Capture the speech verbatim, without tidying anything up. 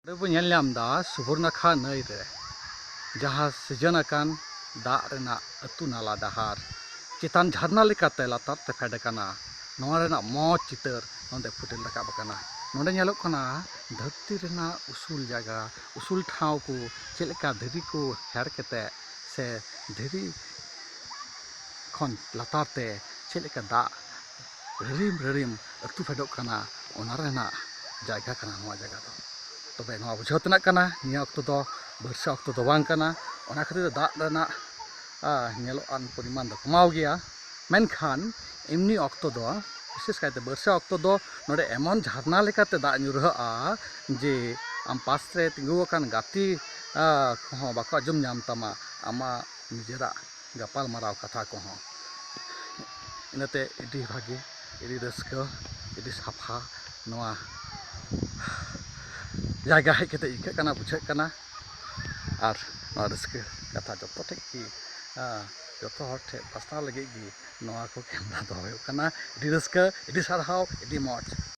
ᱱᱚᱰᱮ ᱵᱚ ᱧᱮᱞ ᱧᱟᱢ ᱮᱫᱟ ᱥᱩᱵᱚᱨᱱᱟᱠᱷᱟ ᱱᱟᱹᱭ ᱨᱮ ᱡᱟᱦᱟᱸ ᱥᱤᱡᱚᱱ ᱟᱠᱟᱱ ᱫᱟᱜ ᱨᱮᱱᱟᱜ ᱟᱹᱛᱩ ᱱᱟᱞᱟ ᱰᱟᱦᱟᱨ ᱪᱮᱛᱟᱱ ᱡᱷᱟᱨᱱᱟ ᱞᱮᱠᱟᱛᱮ ᱞᱟᱛᱟᱨ ᱛᱮ ᱯᱷᱮᱰ ᱟᱠᱟᱱᱟ᱾ ᱱᱚᱣᱟ ᱨᱮᱱᱟᱜ ᱢᱚᱡᱽ ᱪᱤᱛᱟᱹᱨ ᱱᱚᱰᱮ ᱯᱷᱩᱴᱮᱞ ᱨᱟᱠᱟᱵ ᱟᱠᱟᱱᱟ᱾ ᱱᱚᱰᱮ ᱧᱮᱞᱚᱜ ᱠᱟᱱᱟ ᱫᱷᱟᱹᱨᱛᱤ ᱨᱮᱱᱟᱜ ᱩᱥᱩᱞ ᱡᱟᱭᱜᱟ, ᱩᱥᱩᱞ ᱴᱷᱟᱶ ᱠᱚ ᱪᱮᱫ ᱞᱮᱠᱟ ᱫᱷᱤᱨᱤ ᱠᱚ ᱦᱮᱲ ᱠᱟᱛᱮ ᱥᱮ ᱫᱷᱤᱨᱤ ᱠᱷᱚᱱ ᱞᱟᱛᱟᱨ ᱛᱮ ᱪᱮᱫ ᱞᱮᱠᱟ ᱫᱟᱜ ᱨᱤᱨᱤᱢ ᱨᱤᱨᱤᱢ ᱟᱹᱛᱩ ᱯᱷᱮᱰᱚᱜ ᱠᱟᱱᱟ, ᱚᱱᱟ ᱨᱮᱱᱟᱜ ᱡᱟᱭᱜᱟ ᱠᱟᱱᱟ ᱱᱚᱣᱟ ᱡᱟᱭᱜᱟ ᱫᱚ᱾ ᱛᱚᱵᱮ ᱱᱚᱣᱟ ᱵᱩᱡᱷᱟᱹᱣ ᱛᱮᱱᱟᱜ ᱠᱟᱱᱟ, ᱱᱤᱭᱟᱹ ᱚᱠᱛᱚ ᱫᱚ ᱵᱟᱹᱨᱥᱟᱹ ᱚᱠᱛᱚ ᱫᱚ ᱵᱟᱝ ᱠᱟᱱᱟ, ᱚᱱᱟ ᱠᱷᱟᱹᱛᱤᱨ ᱛᱮ ᱫᱟᱜ ᱨᱮᱱᱟᱜ, ᱟ, ᱧᱮᱞᱚᱜ ᱟᱱ ᱯᱚᱨᱤᱢᱟᱱ ᱫᱚ ᱠᱚᱢᱟᱣ ᱜᱮᱭᱟ᱾ ᱢᱮᱱᱠᱷᱟᱱ ᱮᱢᱱᱤ ᱚᱠᱛᱚ ᱫᱚ, ᱵᱤᱥᱮᱥ ᱠᱟᱭᱛᱮ ᱵᱟᱹᱨᱥᱟᱹ ᱚᱠᱛᱚ ᱫᱚ ᱱᱚᱰᱮ ᱮᱢᱚᱱ ᱡᱷᱟᱨᱱᱟ ᱞᱮᱠᱟᱛᱮ ᱫᱟᱜ ᱧᱩᱨᱦᱟᱹᱜᱼᱟ ᱡᱮ ᱟᱢ ᱯᱟᱥ ᱨᱮ ᱛᱤᱸᱜᱩ ᱟᱠᱟᱱ ᱜᱟᱛᱮ, ᱟ, ᱠᱚᱦᱚᱸ ᱵᱟᱠᱚ ᱟᱸᱡᱚᱢ ᱧᱟᱢ ᱛᱟᱢᱟ ᱟᱢᱟᱜ ᱱᱤᱡᱮᱨᱟᱜ ᱜᱟᱯᱟᱞ ᱢᱟᱨᱟᱣ ᱠᱟᱛᱷᱟ ᱠᱚᱦᱚᱸ᱾ ᱤᱱᱟᱹᱛᱮ ᱟᱹᱰᱤ ᱵᱷᱟᱹᱜᱤ, ᱟᱹᱰᱤ ᱨᱟᱹᱥᱠᱟᱹ, ᱟᱹᱰᱤ ᱥᱟᱯᱷᱟ ᱱᱚᱣᱟ ᱡᱟᱭᱜᱟ ᱦᱮᱡ ᱠᱟᱛᱮ ᱟᱹᱭᱠᱟᱹᱜ ᱠᱟᱱᱟ, ᱵᱩᱡᱷᱟᱹᱜ ᱠᱟᱱᱟ᱾ ᱟᱨ ᱱᱚᱣᱟ ᱨᱟᱹᱥᱠᱟᱹ ᱠᱟᱛᱷᱟ ᱡᱚᱛᱚ ᱴᱷᱮᱡ ᱜᱮ, ᱟ, ᱡᱚᱛᱚ ᱦᱚᱲ ᱴᱷᱮᱡ ᱯᱟᱥᱱᱟᱣ ᱞᱟᱹᱜᱤᱫ ᱜᱮ ᱱᱚᱣᱟ ᱠᱚ ᱠᱮᱢᱮᱨᱟ ᱫᱚ ᱦᱩᱭᱩᱜ ᱠᱟᱱᱟ᱾ ᱟᱹᱰᱤ ᱨᱟᱹᱥᱠᱟᱹ, ᱟᱹᱰᱤ ᱥᱟᱨᱦᱟᱣ, ᱟᱹᱰᱤ ᱢᱚᱡᱽ᱾